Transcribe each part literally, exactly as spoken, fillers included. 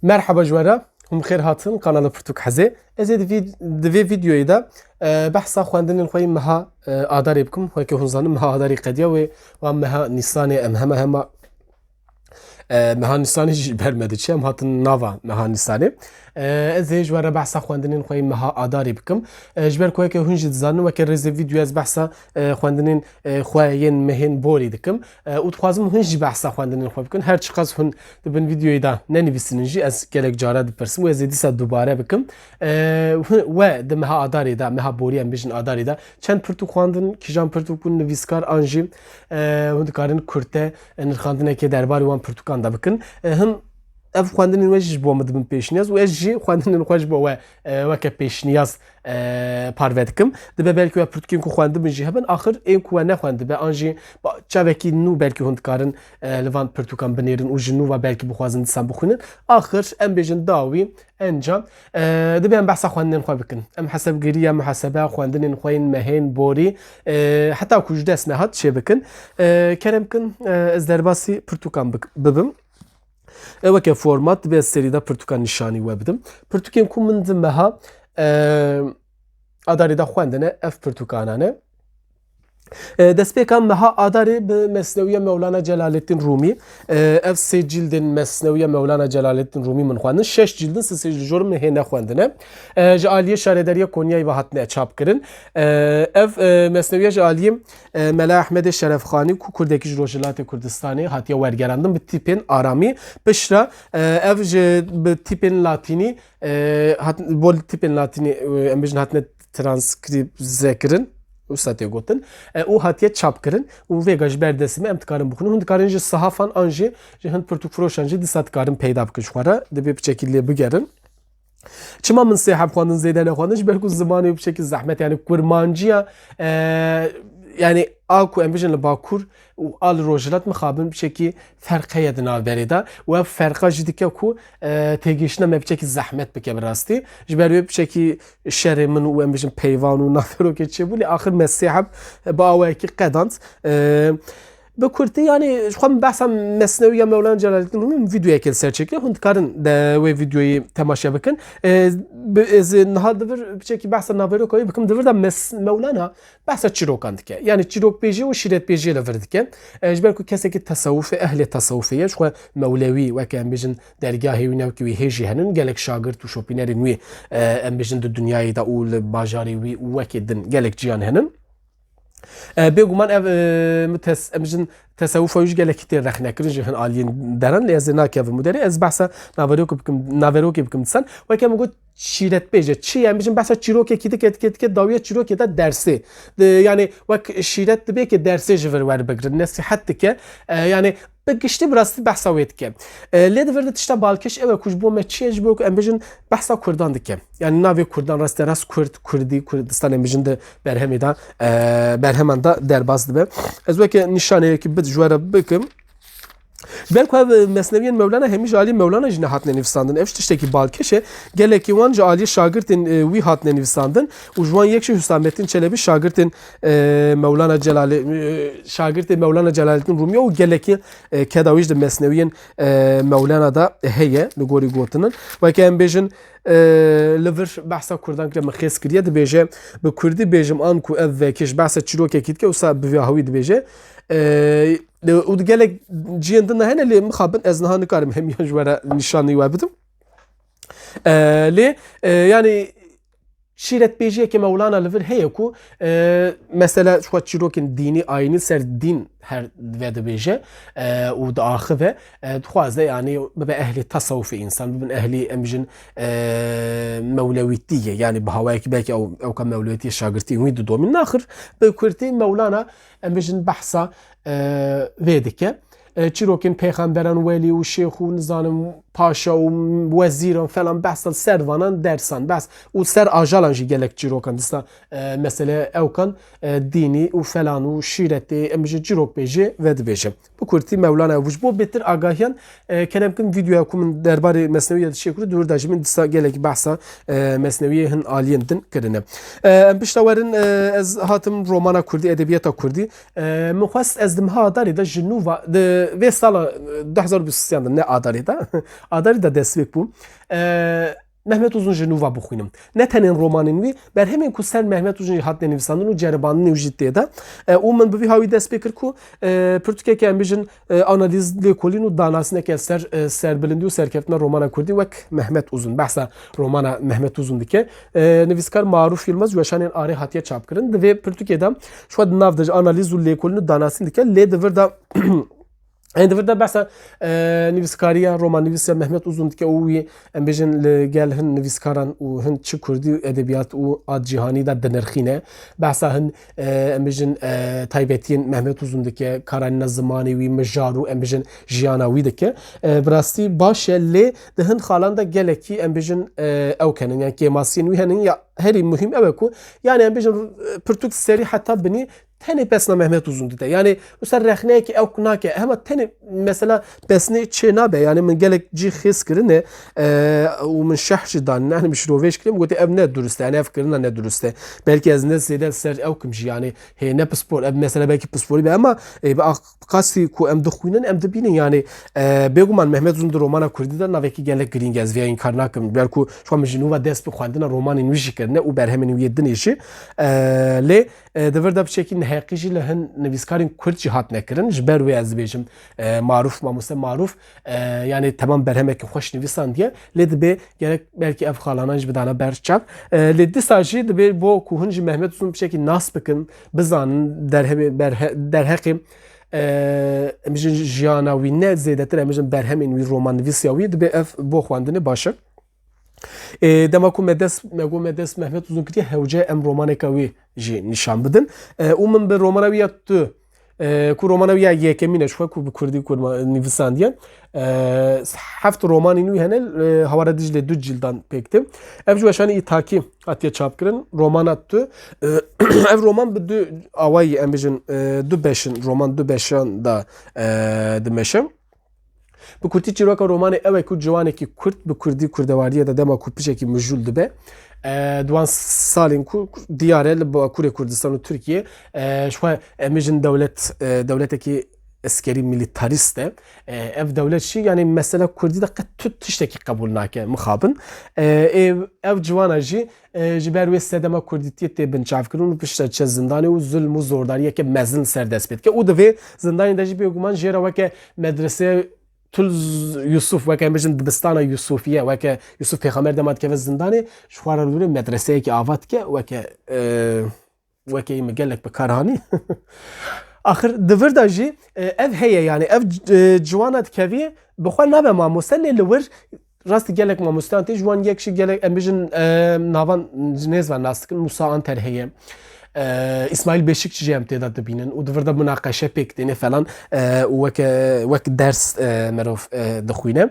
Merhaba ji we re, hûn bi xêr hatin kanala Pirtûk Hezê. Ez ê di vî-, di vê vîdeoyê de, e, behsa xwendinên xwe yên meha, e, Adarê bikim. Weke hûn zanin meha Adarê qediya wê, wan meha Nîsanê em hema hema, e, meha Nîsanê jî ji ber me diçe, em hatin nava meha Nîsanê. E, ez ê ji we re behsa xwendinên xwe yên meha Adarê bikim. E, ji ber ku weke hûn jî dizanin, weke rêzê vîdeoyê ez behsa, e, xwendinên, e, xwe yên mehên borî dikim. E, û dixwazim hûn jî behsa xwendinên xwe bikin. Her çiqas hûn di bin vîdeoyê de nenivîsînin jî, ez gelek cara dipirsim û ez ê dîsa dubare bikim. E, hûn, we di meha Adarê de, meha borî em bêjin Adarê de, çend pirtûk xwendin, kîjan pirtûk bûn nivîskar an jî, e, hûn dikarin kurte, e, nirxandinekê derbarê wan pirtûkan de bikin. E, him ev xwendinên we jî ji bo min dibin pêşniyaz û ez jî xwendinên xwe ji bo we, e, weke pêşniyaz, e, parve dikim. Dibe belkî we pirtûkên ku xwendibin jî hebin, axir ên ku we nexwendibe an jî ba-, çavekî nû belkî hûn dikarin, e, li van pirtûkan binêrin û ji nû ve belkî bixwazin dîsan bixwînin. Axir em bêjin dawî, enca, e, dibe em behsa xwendinên xwe bikin. Em hesebgiriya, muhasebe xwendinên xwe yên mehên borî, e, heta ku ji dest nehat çê bikin. E, kerem kin, e, ez derbasî pirtûkan bik-, bibim. E, weke format dibe ez serî de pirtûkan nîşanî we bidim. Pirtûkên ku min di meha, e, Adarê de xwendine, ev pirtûkana ne. E, destpêka meha Adarê bi Mesnewiya Mewlana Celaleddin Rûmî, e, ev sê cîldên Mesnewiya Mewlana Celaleddin Rûmî min xwendin. Şeş cîldin, sisê ji jor min hê nexwendine. E, ji aliyê Şaredariya Konyayê ve hatine çap kirin. E, ev, e, Mesnewiya ji aliyê, e, Mela Ehmedê Şerefxanî ku kurdekî ji Rojhilatê Kurdistanê hatiye wergerandin bi tîpên aramî. Piştre, e, ev ji bi tîpên latînî, e, hat-, bol tîpên latînî, e, em bêjin hatine transkrîbze kirin, wisa tê gotin, e, û hatiye çap kirin û vêga ji ber destê me em dikarin bixwînin. Hûn dikarin ji sihafan an jî ji hin pirtûkfiroşan jî dîsa dikarin peyda bikin ji xwe re, dibê piçekî lê bigerin. Çima min sê heb xwendin zêde nexwendin? Ji ber ku zimanê wî piçekî zehmet, yani kurmanciya, e, yani a ku em bijin li Bakur û a li Rojhilat mixabin piçekî ferq heye di navberê de û ev ferqa jî dike ku, e, têgihiştina me piçekî zehmet bike bi rastî. Ji ber wê piçekî şerê min û em bijin peyvan û naverokê çêbû, lê axir me sê heb bi awayekî qedand. E, Bi kurtî, yani, ji xwe min behsa Mesnewiya Mewlana Celaleddin Rûmî min vîdeoyekê li ser çêkiriye. Hûn dikarin de wê vîdeoyê temaşe bikin. E, bi-, ez niha di vir piçekî behsa naveroka wê bikim. Di vir de Mes-, Mewlana behsa çîrokan dike. Yani çîrokbêjî û şîretbêjiyê li vir dike. E, ji ber ku kesekî tesewufê, ehlê tesewufê ye, ji xwe mewlewî, weke em bêjin dergahê wî, newkê wî hê jî henin, gelek şagirt û şopînerên wî, e, em bêjin di dinyayê de û li bajarê wî û wekê din gelek ciyan henin. E, bêguman ev, e, min tes-, em jin tesewufa wî ji gelekî tê rexnekirin ji hin aliyên deran, lê ez ê nakevim û derê. Ez behsa naverokê bikim, naverokê bikim disan. Weke min got, şîretbêj e. Çi ye? Em bijin behsa çîrokekî dike, dike, dike, dawiya çîrokê de dersê. Di, yani wek şîret dibe ki dersê ji vir werbigirin, nesîhet dike. E, yani bi giştî bi rastî behsa wê dike. E, lê di vir de tişta balkêş ew e ku ji bo me çi ye, ji bo ku em bijin behsa Kurdan dike. Yani navê Kurdan raste rast Kurd, Kurdî, Kurdistanê mijin di berhemê de, e, berheman de derbas dibe. Ez weke nîşaneyekî bid ji we re bikim. Ji ber ku ev mesnewiyên Mewlana hemî ji alî Mewlana jî nehatine nivîsandin. Ev jî tiştekî balkêş e. Gelekî wan ji alî şagirtên, e, wî hatine nivîsandin û ji wan yek jî Hüsamettin Çelebi şagirtên, e, Mewlana Celale-, e, şagirtê Mewlana Celaleddin Rûmî û gelekî, e, keda wî jî di mesnewiyên, e, Mewlana de heye, li gorî gotinin. Weke em bêjin, e, li vir behsa Kurdan kiriye, min xêz kiriye, dibêje, bi Kurdî bêjim, an ku ev vekê ji behsa çîrokekî dike, wisa bi vî awî dibêje. E, û di gelek ciyên din de hene, lê mixabin ez niha nikarim hemiyan ji we re nîşanî we bidim. E, lê, e, yani, şîretbêjiyeke Mewlana li vir heye ku, e, mesela ji xwe çîrokên dînî, ayînî ser dîn her vedibêje, e, û diaxive, e, dixwaze, yani, bibe ehlê tesewufê însan, bibin ehlî, em bijin, e, mewlewîtiyê, yani bi hawayekî belkî ew, ewka mewlewîtiyê şagirtiyên wî didomîn. Naxir, bi kurtî Mewlana, em bijin behsa, e, vê dike. E, çîrokên pêxemberan, welî û şêx û nizanim paşa û wezîran falan behsa ser vanan dersan behs û ser ajalan jî gelek çîrokan dîsa, e, mesele ewkan, e, dînî û falan û şîretê, em ji çîrok bêjê ve dibêje. Bi kurtî Mewlana ew ji bo bêtir agahiyan, e, kerem kin vîdeoya ku min derbarê mesnewî ya dişê kurdî dûr da ji min dîsa gelek behsa, e, mesnewiyê hin aliyên din kirine. E, em pişta werin, e, ez hatim romana kurdî, edebiyata kurdî. E, min xwest ez di meha Adarê de ji nû va-, di vê sala, e, du hezar û bîst û sê de, ne Adarê de, Adarî de destpêk bû. E, Mehmet Uzun ji nû ve bixwînim. Ne tenê romanên wî, berhemên ku ser Mehmet Uzun jî hatine nivîsandin û ceribandinê wî jî tê de. E, û min bi vî hawî dest pê kir ku, e, pirtûkeke em bijin, e, analîz, lêkolîn û danasîneke ser, e, serbilindî û serkeftina romana kurdî wek Mehmet Uzun. Behsa romana Mehmet Uzun dike. E, nivîskar Marûf Yilmaz ji weşanên Arê hatiye çapkirin. Di vê pirtûkê de ji xwe di nav de ji analîz û lêkolîn û danasîn dike. Lê di vir de Ên di vir de behsa, e, nivîskariya, romannivîsiya Mehmet Uzun dike û wî, em bêjin, li gel hin nivîskaran û hin çi kurdî û edebiyat û a cîhanî de dinirxîne. Behsa hin, e, em bêjin, e, taybetiyên Mehmet Uzun dike, karanîna zimanê wî, mijar û, em bêjin, jiyana wî dike. E, bi rastî baş e, lê di hin xalan de gelekî, em bêjin, e, ew kenin, yani kêmasiyên wî henin ya herî muhîm ew e ku, yani em bêjin, e, pirtûk serî heta binî tenê pesna Mehmet Uzun dide. Yani wisa rexneyekî ew nake. Hema tenê mesela pesnê çê nabe. Yani min gelek cî xêz kirine, e, û min şerh jî danîne. Yani min şirovêj kirim, gote ev ne durist e. Yani ev kirina ne durist e. Belkî ez ne zêde ser ew kim jî. Yani hê ne pispor. Ev mesela belkî pisporî be ama, e, bi a-, qasî ku em dixwînin, em dibînin. Yani, e, bêguman Mehmet Uzun di romana kurdî de navekî gelek girîng e. Ez vêya înkar nakim. Ber ku şu an min ji nû ve dest bi xwendina romanên wî jî kirine û berhemên wî yê dinê jî. E, lê E, di vir de piçekî neheqî jî li hin nivîskarên kurd jî hatine kirin. Ji ber wê ez dibêjim, e, Marûf, mamoste Marûf, e, yani temam berhemeke xweş nivîsandiye. Lê dibê gerek belkî ev xalanan jî bidana ber çav. E, lê dîsa jî dibê bo ku hûn jî Mehmet Uzun piçekî nas bikin, bizanin derhemê, berhe-, derheqê, e, em bijin jiyana wî ne zêdetir, em bijin berhemên wî, romannivîsiya wî, dibê ev bo xwendinê baş e. Ê, dema ku me dest, me got me dest Mehmet Uzun kiriye, hewce em romaneka wî jî nîşan bidin. E, û min bi romana wî ya tu, e, ku romana wî ya yekemîn e, ji xwe ku bi kurdî kurma nivîsandiye. E, heft romanên wî hene, e, Hawara Diclê du cildan pêk tê. Ev ji weşanê îtakî hatiye çapkirin, romana tu. E, ev roman bi du awayî, em bijin, e, du beşin, roman du beşan da, e, dimeşe. Bi kurtî çîroka romanê ew e ku ciwanekî kurd bi kurdî kurdewariyê de dema ku pişekî mijûl dibe, e, di wan salên ku diyar e li Bakurê Kurdistan û Tirkiye, e, ji xwe em bijin dewlet, e, dewletekî eskerî milîtarîst e. E, ev dewlet jî, yani mesela kurdî de qet tu tiştekî qebûl nake mixabin. E, ê, ev ciwana jî e, ji ber wê sedema kurdîtiyê tê binçavkirin û piştre çe zindanê û zulm û zordariyeke mezin ser dest pê dike. Û di vê zindanê de jî bêguman jê re weke medreseya Tul Z-, Yusuf, weke em bijin dibistana Yusufiye, weke Yusuf Pêxember dema dikeve zindanê, ji xwe re li wir medreseyekî ava dike, weke, e, weke min gelek bi kar hanî. Axir di vir de jî, e, ev heye, yani ev c-, e, ciwana dikevî, bi xwe nabe mamoste, lê li wir rastî gelek mamosteyan tê, ji wan yek jî gelek, em bijin, e, navan ji nêz ve nas dikin, Musa Anter heye. E, Îsmaîl Beşikçi jî em tê de dibînin û di vir de munaqeşe pêk têne falan, e, û weke, wek ders, e, merov, e, dixwîne.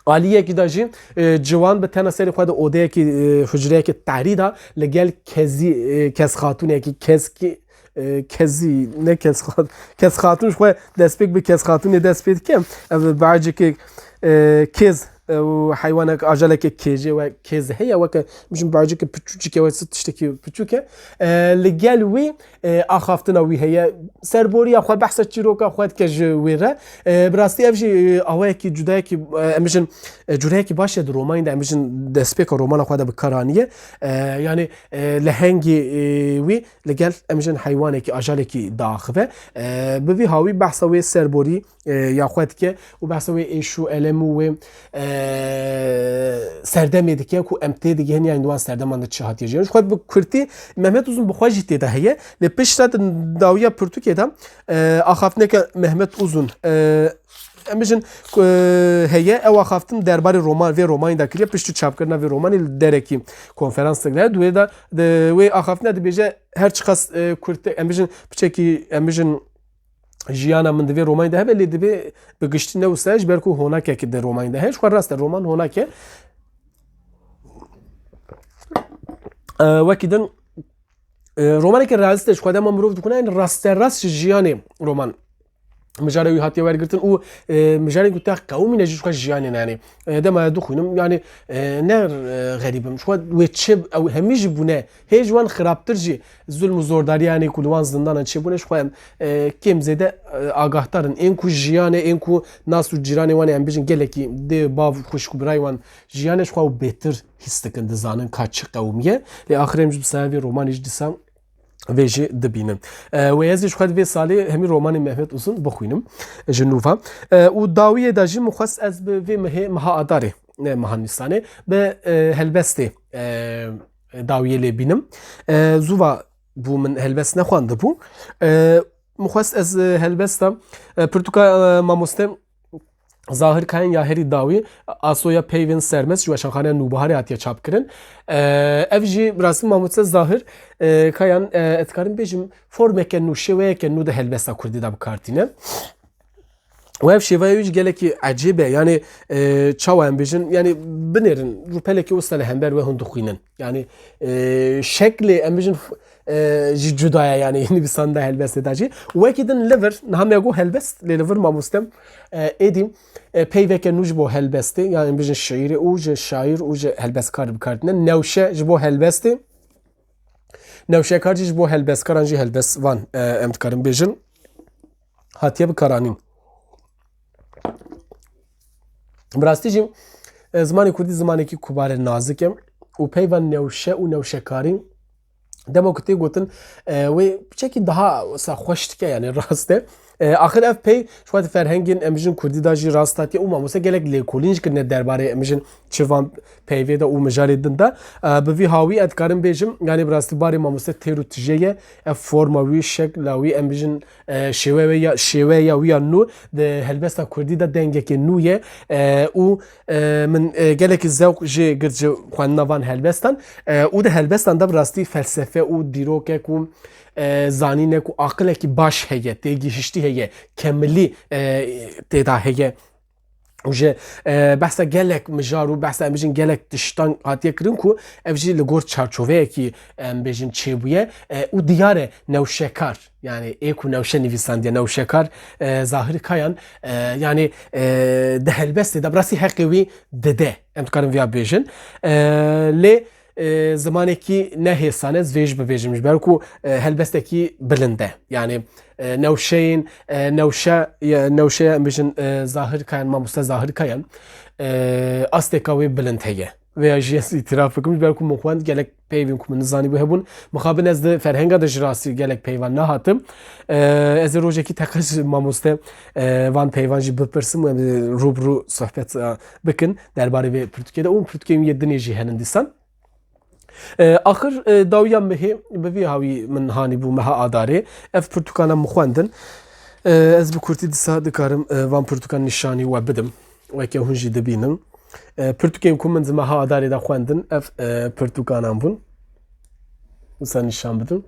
Aliyekî de jî, e, ciwan bi tena serê xwe de odeyekî, e, hucreyekî terî de li gel kezî, e, kez xatûnekî, kezkî, e, kezî, ne kez xat-, kez xatûn ji xwe destpêk bi kez xatûnê dest pê dike. Ev bahceke, e, kêz, e, û heywanek, ajaleke kêjê we kêz heye, weke, bijin bahceke piçûçike we tiştekî piçûk e. E, li gel wî, e, axaftina wî heye. Serboriya xwe, behsa çîroka xwe dike ji wê re. E, bi rastî ev jî, e, awayekî cudayekî, e, em bijin, e, cureyekî baş e di romanê de, em bijin destpêka romana xwe de bi kar aniye. E, yani, e, lehengê, e, wî li gel, em bijin heywanekî, ajalekî diaxive. E, bi vî hawî behsa wê serborî, e, ya xwe dike û behsa wê êş û elem û wê, e, serdemê dike ku em tê digihin, yani di wan serdeman de çi hatiye jiyan. Ji xwe bi kurtî Mehmet Uzun bi xwe jî tê de heye. Lê piştre di dawiya pirtûkê de, e, axaftineke Mehmet Uzun, e, em bijin, e, heye. Ew axaftin derbarê roman, vê romanî de kiriye. Piştî çapkirina vê romanî li derekî konferans digire. Di wê de, di wê axaftinê dibêje her çiqas, e, kurte, em bijin piçekî, em bijin jiyana min di vê romanî de hebe, lê divê bi giştî ne wisa, ji ber ku honakekî di romanî de heye. Ji xwe rast e, roman honak e. E, wekî din, e, romaneke realîst e, ji xwe dema mirov dixwîne, yani rasterast ji jiyanê roman mijara wî hatiye wergirtin û, e, mijarên ku te qewimîne jî ji xwe jiyanê ne, yanî, e, dema ez dixwînim, yanî, e, ne, e, xerîb im. Ji xwe wê çi, ew hemî jî bûne. Hê ji wan xirabtir jî zulm û zordarî, yanî ku li wan zindanan çêbûne, ji xwe em, e, kêm zêde, e, agahdar in. Ên ku jiyanê, ên ku nas û cîranê wan ê, em bijin gelekî dê, bav, xwişk û birayê wan jiyanê, ji xwe ew bêtir hîs dikin, dizanin ka çi qewimiye. Lê axirê em jî bi sayê vê romanê jî dîsa vê jî dibînin. E, wê ez ê ji xwe di vê salê hemî romanê Mehmet Uzun bixwînim ji nû ve. E, û dawiyê de jî min xwest ez bi vê mehê, meha Adarê, ne meha Nîsanê, bi, e, helbestê, e, dawiyê lê bînim. E, zû ve bû, min helbest nexwendibû. E, min xwest ez, e, helbesta, e, pirtûka, e, mamoste Zahir Kayan ya herî dawî, Asoya Peyvên Sermest ji Weşanxaneya Nûbiharê hatiye çapkirin. E, ev jî bi rastî mamoste Zahir, e, Kayan, e, ez dikarim bêjim, formeke nû, şêweyeke nû di helbesta kurdî de bi kar tîne. Û ev şêweya wî jî gelekî ecêb e. Yanî, e, çawa em bêjin? Yanî binêrin, rûpelekê wisa li hember we hûn dixwînin. Yanî, e, şeklê em bêjin, e, jî cuda ye, yanî nivîsandina helbestê de jî. Wekî din li vir, niha me got helbest, lê li vir mamostem, e, êdî, e, peyveke nû ji bo helbestê, yanî em bêjin şiîrê û ji şaîr û ji helbestkar bi kar tîne. Newşe ji bo helbestê, newşekar jî ji bo helbestkaran jî helbest van, e, em dikarin bêjin, hatiye bikaranîn. Bi rastî jî, e, zimanê kurdî zimanekî kubare nazik e û peyva newşe û newşekarî dema ku tê gotin, e, wê piçekî daha wisa xweş dike, yanî rast e. E, axir ev pey ji xwe di ferhengên em bijin kurdî de jî rast hatiye û mamoste gelek lêkolîn jî kirine derbarê em bijin çi van peyvê de û mijarê din de. E, bi vî hawî ez dikarim bêjim, yanî bi rastî barê mamoste têr û tijê ye. Ev forma wî, şekla wî, em bijin, e, şêweya, şêweya wî ya nû di helbesta kurdî de dengekê nû ye, e, û, e, min, e, gelekî zewq jê girt ji xwendina van helbestan, e, û di helbestan de bi rastî felsefe û dîrokek û, e, zanînek û aqilekî baş heye, têgihiştî heye, kemilî, e, tê de heye. Û ji, e, behsa gelek mijar û behsa em bijin gelek tiştan hatiye kirin ku ev jî li gor çarçoveyekî, em bêjin, çêbûye, e, û diyar e newşekar, yanî ê ku newşe nivîsandiye, newşekar, e, Zahir Kayan, e, yanî, e, di helbestê de bi rastî heqê wî dide, em dikarin viya bêjin. E, lê, e, zimanekî ne hêsan e, ez vê jî bibêjim, ji ber ku, e, helbestekî bilind e. Yanî, e, newşeyên, e, newşe, e, newşeya em bêjin, e, Zahir Kayan, mamoste Zahir Kayan, e, asteka wê bilind heye. Vêya jî ez îtiraf bikim, ji ber ku min xwend gelek peyvên ku min nizanîbû hebûn. Mixabin ez di ferhenga de ji rastî gelek peyvan nehatim. E, ez ê rojekî teqez ji mamoste, e, van peyvan jî bipirsim û em ê rû bi rû sohbet, e, bikin derbarê vê pirtûkê de. Û pirtûkên wî yê dinê jî henin dîsan. E, axir, e, dawiya mehê bi vî hawî min hanî bû meha Adarê. Ev pirtûkana min xwendin. E, ez bi kurtî dîsa dikarim, e, van pirtûkan nîşanî we bidim. Weke hûn jî dibînin. E, pirtûkên ku min di meha Adarê de xwendin, ev, e, pirtûkanan bûn. Wisa nîşan bidim.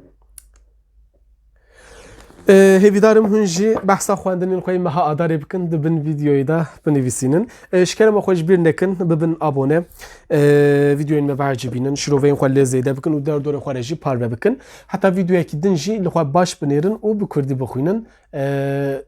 E, hêvîdarim hûn jî behsa xwendinên xwe yê meha Adarê bikin, di bin vîdeoyê de binivîsînin. E, ji kerema xwe ji bîr nekin, bibin abone. E, vîdeoyên me biecibînin, şiroveyên xwe lê zêde bikin û derdorê xwe re jî parve bikin. Heta vîdeoyekî din jî li xwe baş binêrin û bi kurdî bixwînin. E,